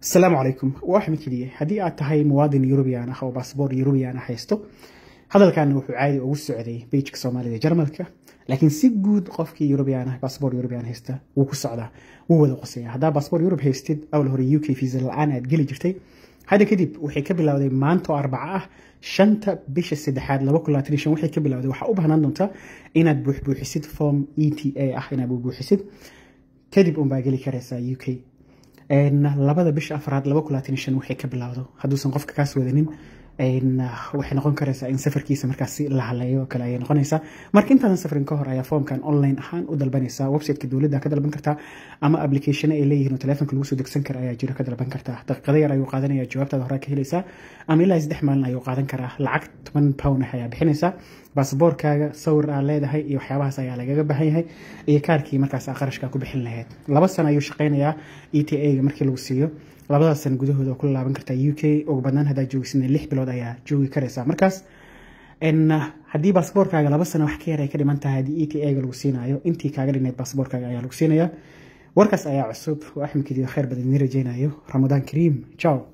Asalaamu calaykum. Waa Axmed Keliye. Haddii aad tahay muwaadin Yurubiyan ah oo baasboor Yurubiyan ah haysto, hadalkan wuxuu caadi ugu socday page-ka Soomaalida Jarmalka, laakiin si guud qofkii Yurubiyan ah, baasboor Yurubiyan haysta, wuu ku socdaa, wuu wada qosaya. Haddaa baasboor Yurub haystid, awal hore UK visa la-aan aad geli jirtay. Hadda kadib waxay ka bilowday maanta oo Arbaco ah, 5-ta bisha 3aad 2025, waxay ka bilowday waxaa u baahnaan doontaa inaad buuxbuuxisid form ETA ah. Inaad buuxbuuxisid kadib unbaa geli karaysaa UK. 2-da bisha 4aad 2025 waxay ka bilowdo, hadduusan qofka kaas wadanin, waxay noqon karaysaa in safarkiisa markaasi la haleeyo kale ayay noqonaysaa. Marka intaadan safrin ka hor ayaa foomkan online ahaan u dalbanaysaa. Website-ka dowladda ka dalban kartaa ama application ay leeyihiin oo telefonka lagu soo degsan kara ayaa jiro, ka dalban kartaa. Daqiiqado yar ayuu qaadanaya, jawaabtaada hore ka helaysaa, ama ilaa 3 maalin ayuu qaadan karaa. Lacag £10 ah ayaa bixinaysaa. Baasaboorkaaga, sawir aad leedahay iyo waxyaabahaas ayaa lagaga baahan yahay, iyo kaarkii markaas aa qarashka ku bixin lahayd. 2 sano ayuu shaqaynayaa ETA-ga. Markii lagu siiyo, labadaas san gudahooda oo kula laaban kartaa UK. Ugu badnaan haddaa joogisina 6 bilood ayaa joogi karaysaa. Markaas haddii baasaboorkaaga 2 sano wax ka yar ay ka dhiman tahay, haddii ETA-ga lagu siinayo, intii kaaga dhinayd baasaboorkaaga ayaa lagu siinayaa. Warkaas ayaa cusub. Oo Axmed Kediyo, khayr badan idiin rajeynayo. Ramadaan kariim, ciao.